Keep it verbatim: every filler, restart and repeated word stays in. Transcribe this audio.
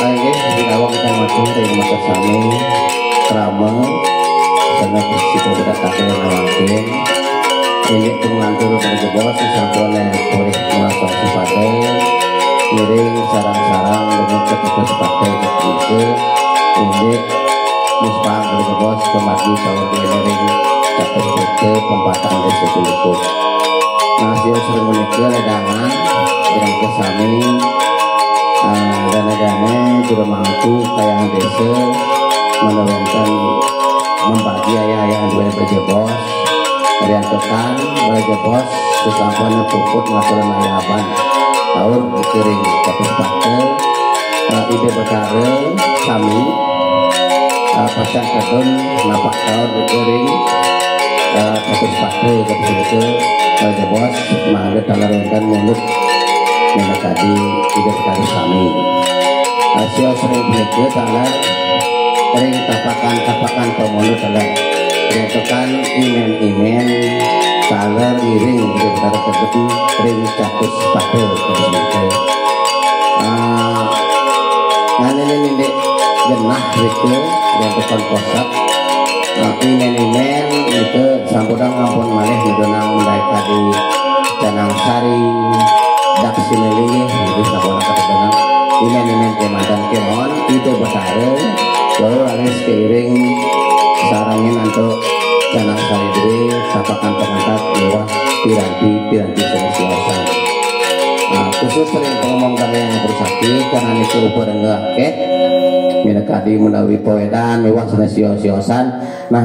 Inggih, menawi kita matur ring makasami krama sanget sida berkah yang ngalangkin. Inggih, pun lantur berjebos sampun purih masang sepatu. Ngiring sarang-sarang lumut ke sepatu. Inggih, muspang berjebos kemati sahur ngiring catur kute pempatan desa Buluku. Nah, sios ring menika ledangan, ring kesami, ah, dana-dana juru mangku kayang desa, Mana wénten membagi ayah-ayah duwe bejebos, riantukan bejebos sesampun puput ngaturan ayaban. Taur dikiring Catus Pate, eh, Ida Betara sami, eh, pacang kedun napak taur dikiring, eh, Catus Pate, Catus Pate, bejebos, mangga taler wénten mundut. Mula tadi Ida Betara sami. Hasil sering punika taler ring tapakan-tapakan pamundut taler. Riantukan imén-imén taler ngiring Ida Betara kedun ring Catus Pate, Catus Pate. Ah, nganén indik genah rika, riantukan kosek. Ah, imén-imén rika sampunang ampun malih midunang Undai Kadi Canang Sari, Daksina Linggih, niki sampunang katebenang. Imén-imén kémanten kémon, Ida Betara, lalu raris kairing sarengin antuk Canang Sari diri, tapakan pangantar miwah piranti-piranti sané siosan. Ah, khusus ring pangomong kalih Yang Maha Sakti, karena nika rupa rengga akéh, minakadi menawi pawédan miwah sané sio-siosan. Nah,